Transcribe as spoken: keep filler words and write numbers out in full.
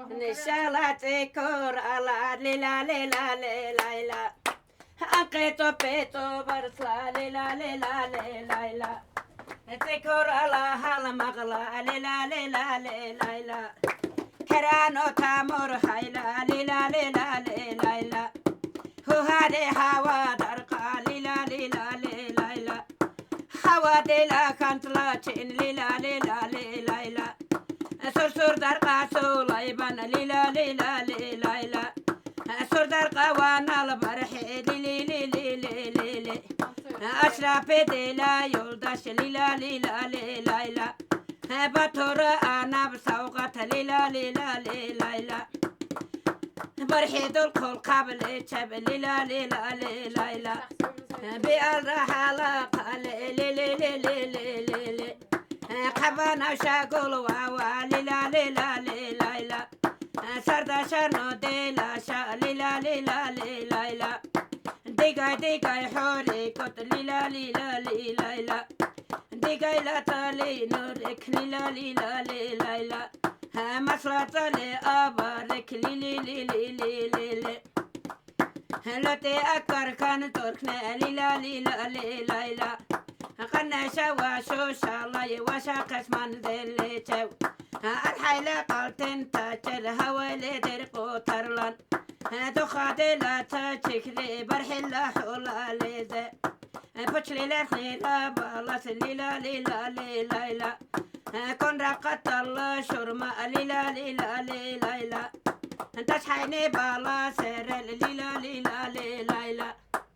Нешала цӀикур ала лила лила лилайла. Анкъи тӀупи тӀубарсла лила лила лилайла. ЦӀикур ала гьалмагъла лила лила лилайла. Керану тамур хайла лила лила лилайла. Гьугьари гьава даркьа лила лила лилайла. Гьава дила хантла чин лила лила лилайла. Сурсур даркьа Сулайбан лила лила лилайла. Сур даркьа ванал бархӀи лили лили лили. Ашрапи дила юлдаш лила лила лилайла. Батура анаб савгъат лила лила лилайла. БархӀи дулхъул хъабличеб лила лила лилайла. Биалра хӀяла хъали лили лили лили. Хъабана шагул вава лила лила лилайла. Сардашар ну дила ша лила лила лилайла. Дигай дигай хӀури кӀут лила лила лилайла. Дигайла цӀали нурик лила лила лилайла. Масла цӀали абарик лили лили лили. ЛутӀи аккаркан туркне лила лила лилайла. Къаннеша ва шушалай вашахъес манзилличев. АрхӀяйла къалтентачир гьавайли диркьу тарлан. Духа дила ца чихри бархӀила хӀулализи. Пучлилерхнира балас лила лила лилайла. Конра къатталла шурма лила лила лилайла. ДашхӀяйни бала серел лила лила лилайла.